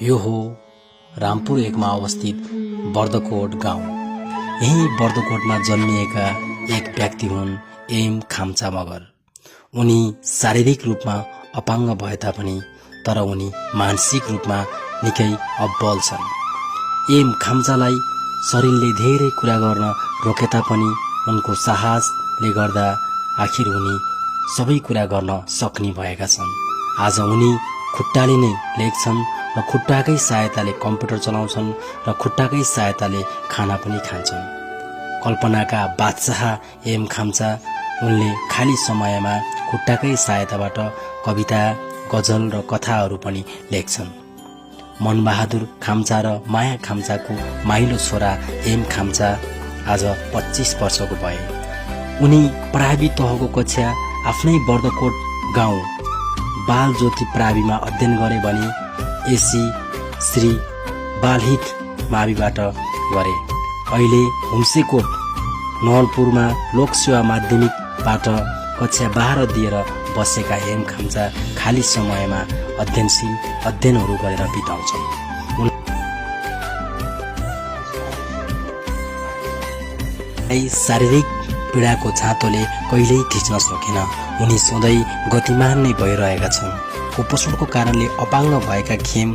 यो हो रामपुर 1 मा अवस्थित बर्दकोट गाउँ। यही बर्दकोटमा जन्मिएका एक व्यक्ति हुन् एम खाम्चा मगर। उनी शारीरिक रूपमा अपाङ्ग भए तापनि तर उनी मानसिक रूपमा निकै अब्बल छन्। एम खाम्चालाई शरीरले धेरै कुरा गर्न रोके तापनि उनको साहसले गर्दा आखिर उनी सबै कुरा गर्न सक्ने भएका छन्। आज उनी खुट्टाले नै लेख्छन् र खुट्टाकै सहायताले कम्प्युटर चलाउँछन् र खुट्टाकै सहायताले खाना पनि खान्छन्। कल्पनाका बादशाह एम खाम्चा उनले खाली समयमा खुट्टाकै सहायताबाट कविता, गजल र कथाहरू पनि लेख्छन्। मनबहादुर खाम्चा र माया खाम्चाको माइलो छोरा एम खाम्चा आज 25 वर्षको भए। उनी प्रावि तहको कक्षा आफ्नै बर्दकोट गाउँ बाल ज्योति प्राविमा अध्ययन गरे भने एसी श्री बालहित माविबाट गरे। अहिले हुम्सेकोट नवलपुरमा लोकसेवा माध्यमिकबाट कक्षा 12 दिएर बसेका एम खाम्चा खाली समयमा अध्ययनहरू गरेर बिताउँछन्। शारीरिक पीडाको झाँतोले कहिल्यै थिच्न सकेन। उनी सधैँ गतिमान नै भइरहेका छन्। कुपोषणको कारणले अपाङ्ग भएका खेम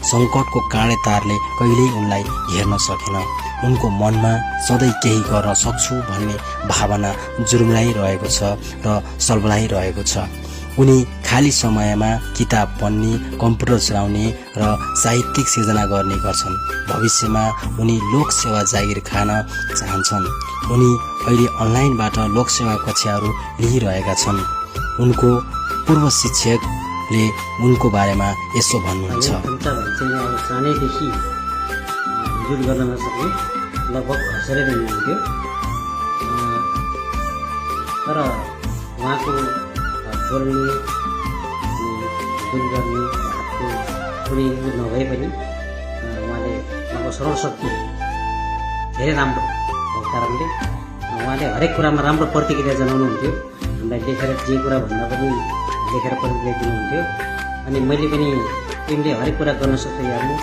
सङ्कटको काँडे तारले कहिल्यै उनलाई हेर्न सकेन। उनको मनमा सधैँ केही गर्न सक्छु भन्ने भावना जुर्मलाइरहेको छ र सल्बलाइरहेको छ। उनी खाली समयमा किताब पढ्ने, कम्प्युटर चलाउने र साहित्यिक सिर्जना गर्ने गर्छन्। भविष्यमा उनी लोकसेवा जागिर खान चाहन्छन्। उनी अहिले अनलाइनबाट लोकसेवा कक्षाहरू लिइरहेका छन्। उनको पूर्व शिक्षकले उनको बारेमा यसो भन्नुहुन्छ। सानैदेखि जुट गर्न नसक्ने, लगभग घसेरै हुनुहुन्थ्यो। तर उहाँको बोल्ने, जुट गर्ने हातको कुनै नभए पनि उहाँको स्मरण शक्ति धेरै राम्रो भएको कारणले उहाँले हरेक कुरामा राम्रो प्रतिक्रिया जनाउनुहुन्थ्यो। हामीलाई लेखेर जे कुरा भन्दा पनि लेखेर प्रतिक्रिया दिनुहुन्थ्यो। अनि मैले पनि तिमीले हरेक कुरा गर्न सक्छौ यार्नु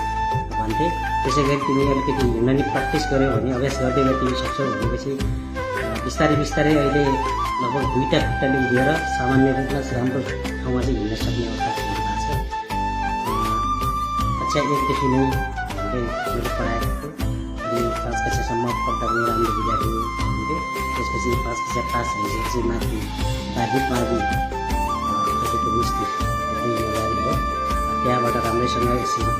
भन्थे। त्यसै गरी तिमी अलिकति हिँड्न नि प्र्याक्टिस गर्यौ भने, अभ्यास गर्दै गए तिमी सक्छौ भनेपछि बिस्तारै बिस्तारै अहिले लगभग 2टा खुट्टाले उभिएर सामान्य रूपमा राम्रो ठाउँमा चाहिँ हिँड्न सक्ने अवस्था पुग्नु भएको छ। कक्षा 1 देखि नै मैले पढाएको थिएँ। अनि 5 कक्षासम्म पढ्दा पनि राम्रो विद्यार्थी हुन्थ्यो। त्यसपछि 5 कक्षा पास भइसकेपछि माथि बाधित मार्गी मिस्त्री त्यहाँबाट राम्रैसँग